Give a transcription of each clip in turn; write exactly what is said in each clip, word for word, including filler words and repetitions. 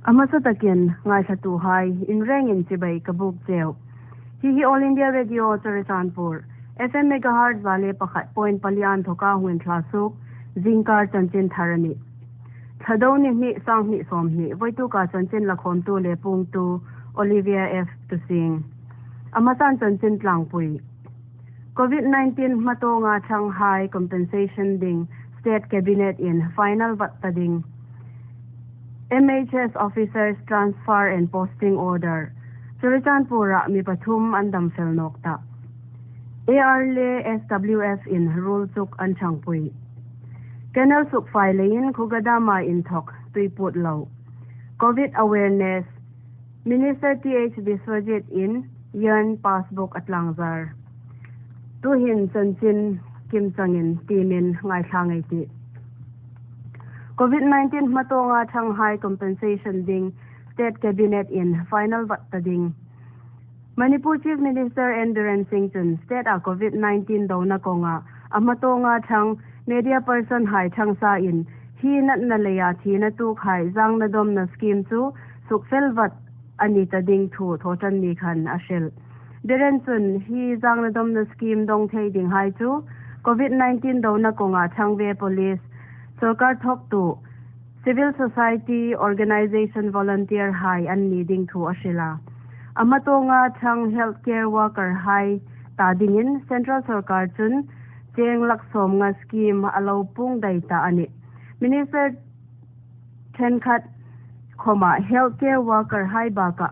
A hmasa takin ngaithlatuhai in rengin chibai ka buk cheu. Hi hi All India Radio Churachandpur, F M megahertz za le pakhat point pali a inthoka hung inthla suok, zingkar chanchin thar a nih. Thlado ni hni, sang hni sawm hni, voituka chanchin lakhawmtu le puongtu Olivia F Tusing. A hmasan chanchin tlangpui. COVID nineteen hmatawnga thanghai compensation ding State Cabinet in final vat ta ding. M H S officers transfer and posting order. Churachandpur-a mi pathum an dam fel nawk ta. A R le S W F in rul chuk an changpui. Canal sukfai leiin Khuga Dam-a inthok tui put lo. COVID awareness. Minister T H Biswajit in Earn Passbook a tlangzar. Tuhin chanchin kimchangin tiemin ngaithla ngei ei tih. COVID nineteen hmatawnga thanghai compensation ding State Cabinet in final vat ta ding. Manipur Chief Minister N Biren Singh chun state-a COVID nineteen dona kawnga a hmatawnga thang media person hai thangsa in hi natna leia thina tuokhai zangna dawmna scheme chu sukfel vat a ni ta ding thu Thawṭanni khan a hril. Biren chun hi zangna dawmna scheme dawng thei dinghai chu COVID nineteen dona kawnga thang ve police, sorkar thawktu, civil society organization volunteer hai an ni ding thu a hril a. A hmatawnga thang healthcare worker hai ta dingin central sorkar chun cheng lak sawmnga scheme a lo puong dai ta a nih. Minister ṭhenkhat khawma healthcare worker hai bakah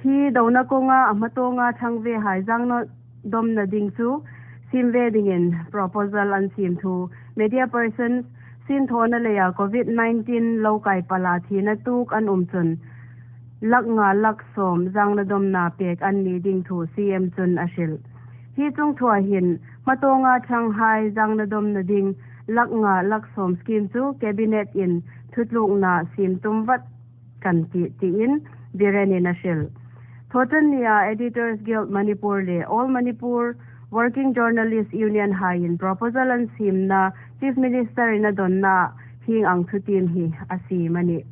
hi dona kawnga a hmatawnga thang ve hai zangna dawmna ding chu siem ve dingin proposal an siem thu media persons sinthawna leia COVID nineteen lo kai pala thina tuok an um chun lak nga lak sawm zangna dawmna pek an ni ding thu C M chun a hril. Hi chungthua hin hmatawnga thanghai zangna dawmna ding lak nga lak sawm scheme chu cabinet in thutlukna siem tum vat kan tih tiin Biren in a hril. Thawṭannia Editors Guild Manipur le All Manipur Working Journalist Union haiin proposal an siemna Chief Minister in a dawnna hieng ang thutiem hi a siem a nih.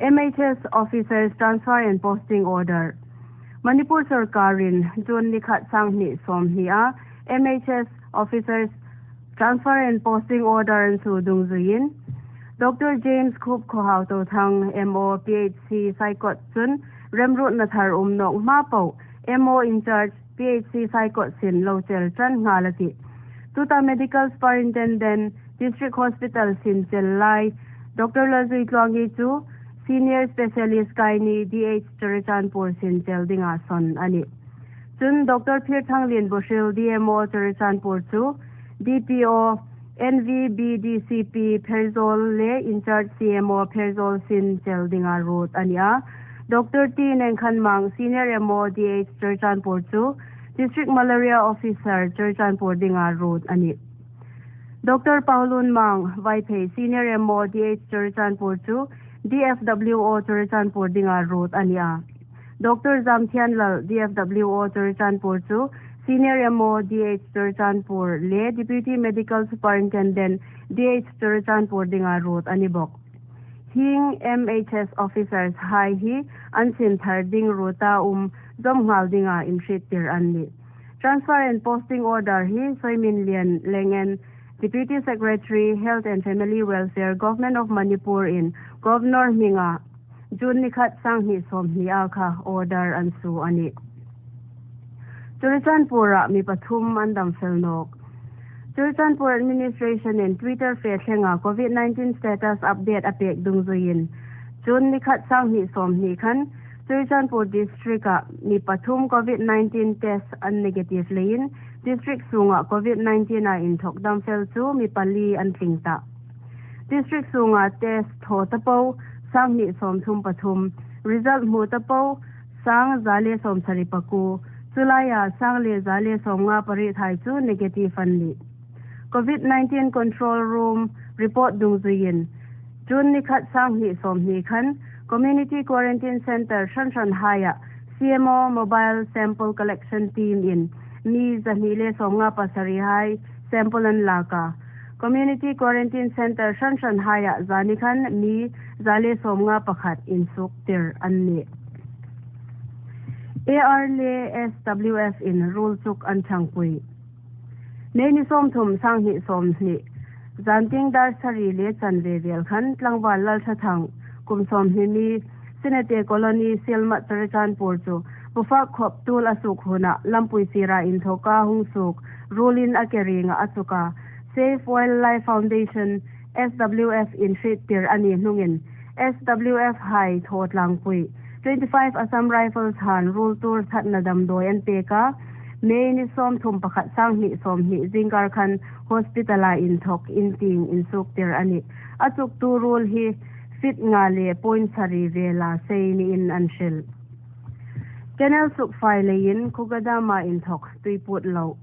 M H S officers transfer and posting order. Manipur sorkarin June ni khat sang hni sawm hni a M H S officers transfer and posting order an suo dungzuiin Doctor James Khup Khohau Tothang M O P H C Saikot chun remruotna thar um nawk hma po M O in charge P H C Saikot sin lo chel ṭan nghal a tih. Tuta Medical Superintendent District Hospital sin chel lai Doctor Lalzui Tluangi chu Senior Specialist Gynae D H Churachandpur sin chel dinga sawn a nih. Chun Doctor Phirthanglien Buhril D M O Churachandpur chu D P O N V B D C P Pherzawl le in charge C M O Pherzawl sin chel dinga ruot a ni a. Doctor T Nengkhanmang Senior M O D H Churachandpur chu District Malaria Officer Churachandpur dinga ruot a nih. Doctor Paulun Mang Vaiphei Senior M O D H Churachandpur chu D F W O Churachandpur dinga ruot a ni a. Doctor Zamthianlal D F W O Churachandpur chu Senior M O D H Churachandpur le Deputy Medical Superintendent D H Churachandpur dinga ruot a ni bawk. Hieng M H S officers hai hi an sin thar ding ruota um zawm nghal dinga inhriettir an nih. Transfer and posting order hi Soiminlian Lengen, Deputy Secretary, Health and Family Welfare, Government of Manipur in Governor hminga June ni khat sang hni sawm hni a kha order an suo a nih. Churachandpur-a mi pathum an dam fel nawk. Churachandpur Administration in Twitter fe thlenga COVID nineteen status update a pek dungzuiin June ni khat sang hni sawm hni khan Churachandpur District-a mi pathum COVID nineteen test an negative leiin district sunga COVID nineteen-a inthok dam fel chu mi pali an tling ta. District sunga test thaw ta po sang hni sawm thum pathum, result hmu ta po sang za le sawm sari pakuo, chu laia sang le za le sawm nga pariet hai chu negative an nih. COVID nineteen Control Room report dungzuiin June ni khat sang hni sawm hni khan Community Quarantine Centre hran hran haia C M O Mobile Sample Collection Team in mi za hni le sawm nga pasari hai sample an lak a. Community Quarantine Centre hran hran haia zani khan mi za le sawmnga pakhat insuoktir an nih. A R le S W F in ruol chuk an thangpui. May ni sawmthum, sanghni sawmhni, zantieng dar sari le chanve vel khan tlangval Lalthathang, kum sawmhni mi, Sinate Colony, Sielmat, Churachandpur chu bufak khop tuol a suok huna lampui sira inthoka hung suok ruolin a ke ringa a chuk a. Save Wildlife Foundation, S W F in hriettir a ni hnungin S W F hai thaw tlangpui twenty-five Assam Rifles han ruol tuor thatna damdawi an pek a. May ni sawmthum pakhat, sanghni sawmhni, zingkar khan hospital-a inthok in tieng insuoktir a nih. A chuktu ruol hi feet nga le point sari vela sei niin an hril. Canal sukfai leiin Khuga Dam-a inthok tui put lo.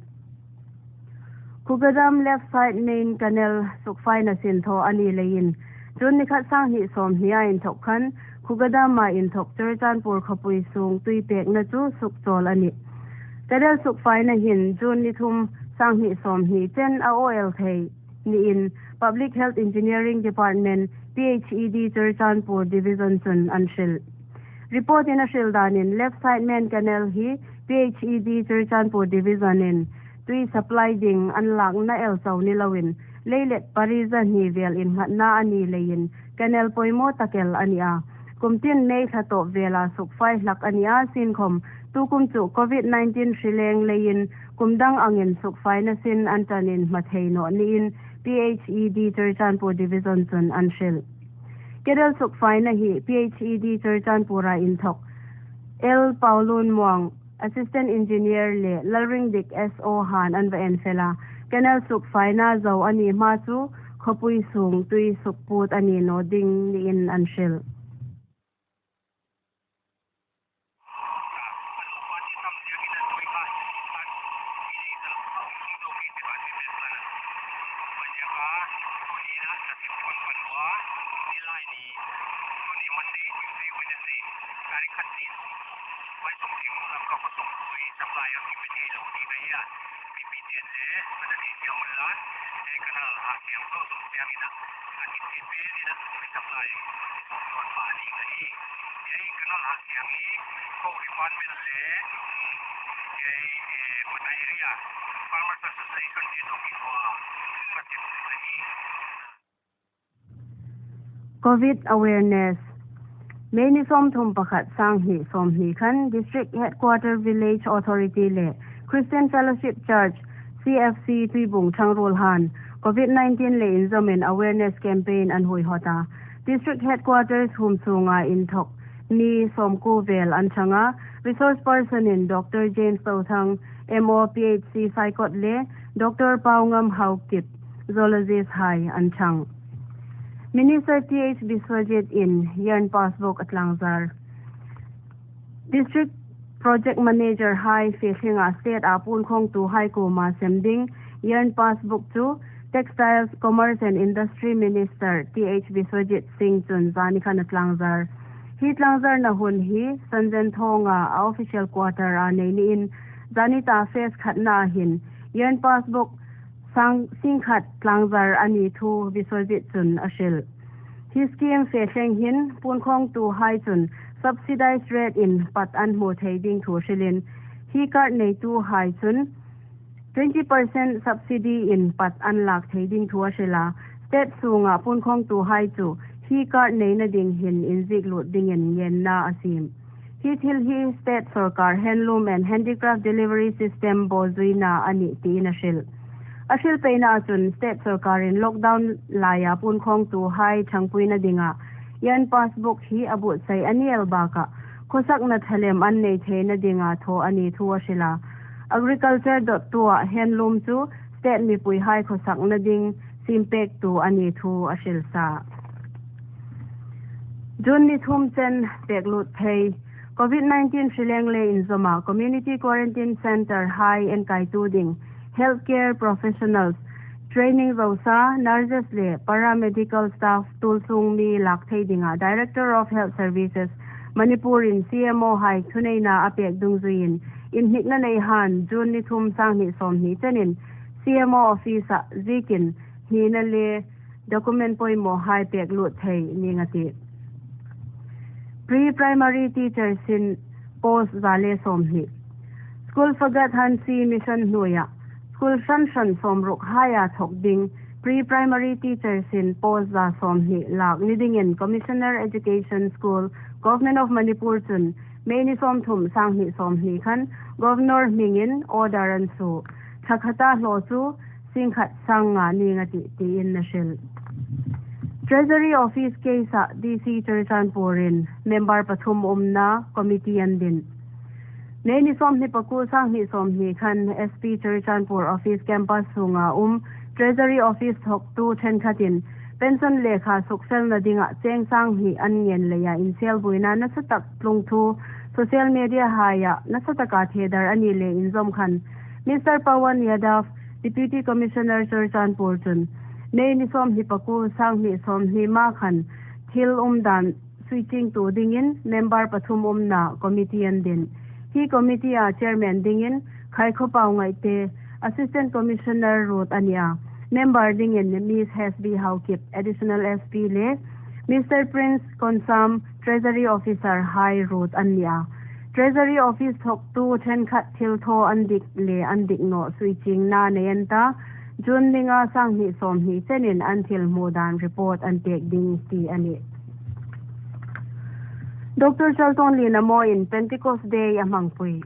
Khuga Dam left side main canal sukfaina sin thaw a ni leiin, June ni khat, sanghni sawmhni-a inthok khan Khuga Dam-a inthok Churachandpur khawpui sung tui pekna chu sukchawl a nih. Canal sukfaina hin June ni thum, sanghni sawmhni chen a awl thei niin Public Health Engineering Department, P H E D Churachandpur Division chun an hril. Report-in a hril danin left side main canal hi P H E D Churachandpur Division-in tui supply ding an lakna el chau ni loin, leilet pariet zahni vel innghatna a ni leiin canal poimaw tak el a ni a. Kum tin May thla tawp vela sukfai hlak a ni a, sienkhom tukum chu covid nineteen hrileng leiin kum dang angin sukfaina sin an ṭanin hma thei naw niin P H E D Churachandpur Division chun an hril. Canal sukfaina hi P H E D Churachandpur-a inthok L Paulun Muang, Assistant Engineer le Lalringdik S O han an va en fel a. Canal sukfaina zo a ni hma chu khawpui sung tui sukput a ni naw ding niin an hril. Covid awareness. May ni sawmthum pakhat, sanghni sawmhni khan District Headquarter Village Authority le Christian Fellowship Church, C F C Tuibung Thangruol han covid nineteen le inzawmin awareness campaign an huihawt a. District Headquarters hum sunga inthok mi sawmkuo vel an thang a. Resource person-in Doctor James Tothang, M O P H C Saikot le Doctor Paungam Haokip, zoologist hai an thang. Minister T H Biswajit-in Yarn Passbook a tlangzar. District Project Manager hai fe thlenga state-a punkhawngtuhai kuoma sem ding Yarn Passbook chu Textiles, Commerce and Industry Minister T H Biswajit Singh chun zani khan a tlangzar. Hi tlangzarna hun hi Sanjen Thonga a official quarter-a nei niin, zani ta phase khatna hin Yarn Passbook sang singkhat tlangzar a ni thu Biswajit chun a hril. Hi scheme fe thleng hin punkhawngtuhai chun subsidized rate-in pat an hmu thei ding thu hrilin, hi card neituhai chun twenty percent subsidy-in pat an lak thei ding thu a hril a. State sunga punkhawngtuhai chu hi card neina ding hin inziek lut dingin ngenna a siem. Hi thil hi state sawrkar Handloom and Handicraft Delivery System bawzuina a nih tiin a hril. A hril peina chun state sawrkarin lockdown laia punkhawngtuhai thangpuina dinga Yarn Passbook hi a buotsai a ni el bakah khawsakna ṭha lem an nei theina dinga thaw a ni thu a hril a. Agriculture dot two-a Handloom chu state mipuihai khawsakna ding siempektu a ni thu a hril sa. June ni thum chen pek lut thei. Covid nineteen hrileng le inzawma Community Quarantine Centre hai enkaitu ding healthcare professionals training zo sa, nurses le paramedical staff tuolsung mi lak thei dinga Director of Health Services Manipur-in C M O hai thuneina a pek dungzuiin, inhnikna nei han June ni thum, sanghni sawmhni chenin C M O office-a ziekin hnina le document poimawhai pek lut thei ning a tih. Pre-primary teachers in post za le sawmhni. School fagate Hansi Mission hnuoia school hran hran sawmruk haia thawk ding pre-primary teachers in post za sawmhni lak ni dingin Commissioner Education School, Government of Manipur chun May ni sawmthum, sanghni sawmhni khan Governor hmingin order an suo. Thla khata hlaw chu singkhat sangnga ning a tih tiin a hril. Treasury Office case-a D C Churachandpur-in member pathum umna committee an din. May ni sawmhni pakuo, sanghni sawmhni khan S P Churachandpur Office campus sunga um Treasury Office thawktu ṭhenkhatin pension lekha sukfelna dinga cheng sanghni an ngen leia inselbuoina nasatak tlung thu social media-haia nasataka thedar a ni le inzawm khan Mister Pawan Yadav, Deputy Commissioner Churachandpur chun May ni sawmhni pakuo, sanghni sawmhni ma khan thil umdan suichingtu dingin member pathum umna committee an din. Hi committee-a chairman dingin Khai Khawpau Ngaihte, Assistant Commissioner Road a ni a. Member dingin Miss Hesby Haokip, Additional S P le Mister Prince Konsam, Treasury Officer hai ruot an ni a. Treasury Office thawktu ṭhenkhat thilthaw an dik le an dik naw suichingna nei an ta, June ni nga, sanghni sawmhni chenin an thil hmu dan report an pek ding ti a nih. Doctor Chaltonlien Amo-in Pentecost Day a hmangpui.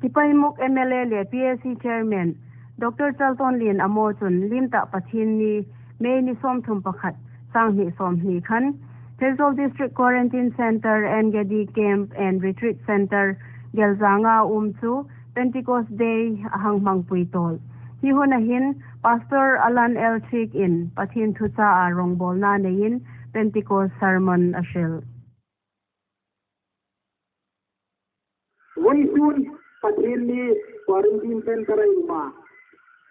Tipaimukh M L A le P A C Chairman Doctor Chaltonlien Amo chun limtah Pathienni, May ni sawmthum pakhat, sanghni sawmhni khan Pherzawl District Quarantine Centre, N G D Camp and Retreat Centre, Gelzanga um chu Pentecost Day a hang hmangpui tawl. Hi huna hin Pastor Alan L Thik-in Pathien thucha a rongbawlna neiin Pentecost sermon a hril. Vawisun Pathienni quarantine centre-a i um a.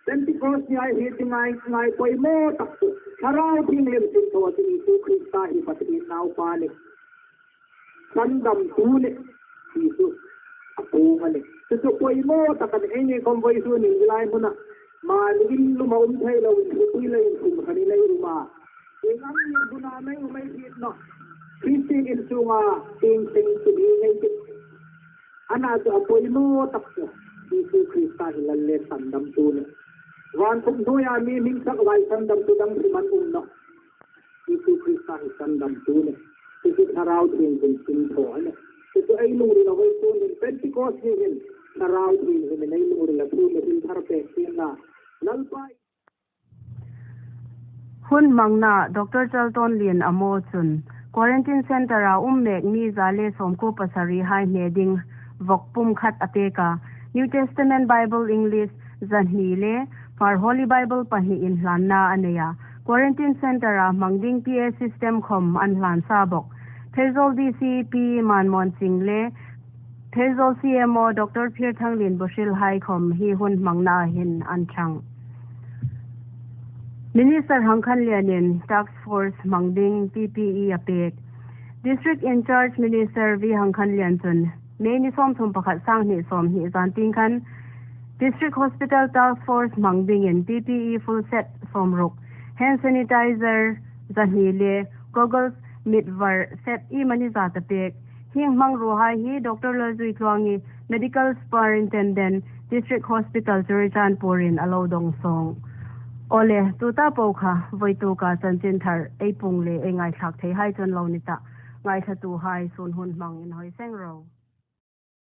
Pentecost ni ei hriet ding ngai, ngai poimaw tak chu Thlarau Thienghlim sinthaw a chu Isu Krista hi Pathien Naupa a nih. Sandamtu a nih. Isu a puong a nih. Chu chu poimaw tak a nih. Eini khom vawisun hin hi lai hmuna mani in luma um thei loin, thupui leiin kum khanin ei um a. Ieng ang ni buna mei umei hriet naw. Christian in sunga tieng seng chu mi ngei tih. Ana chu a poimaw tak chu Isu Krista hi Lal le Sandamtu a nih. Van khum hnuoia mi hming sak lai sandamtu dang hrim an um nawh. Isu Krista hi Sandamtu a nih. Chu chu Thlarau Thienghlim sinthaw a nih. Chu chu ei lungrila vawisun hin Pentecost ni hin Thlarau Thienghlim in ei lungrila thu le thil thar pek tina Lalpa. Hun hmangna Doctor Chaltonlien Amo chun quarantine centre-a um mek mi za le sawmkuo pasari hai hne ding vawk pum khat a pek a, New Testament Bible English zahni le Hmar Holy Bible pahni inhlanna a nei a. Quarantine centre-a hmang ding P A system khom an hlan sa bawk. Pherzawl D C Pi Manmawnsing le Pherzawl C M O Doctor Phirthanglien Buhril hai khom hi hun hmangna hin an ṭhang. Minister Hangkhanlianin task force hmang ding P P E a pek. District in-charge Minister V Hangkhanlian chun May ni sawmthum pakhat, sanghni sawmhni zantieng khan District Hospital Task Force hmang dingin P P E full set sawmruk, hand sanitizer zahni le goggles, mitvar set iemani zat a pek. Hieng hmangruohai hi Doctor Lalzuitluangi, Medical Superintendent, District Hospital Churachandpur-in a lo dawngsawng. Awle, tuta po kha vawituk a chanchinthar ei puong le ei ngaithlak theihai chu an lo ni tah. Ngaithlatuhai sun hun hmang inhawi seng ro.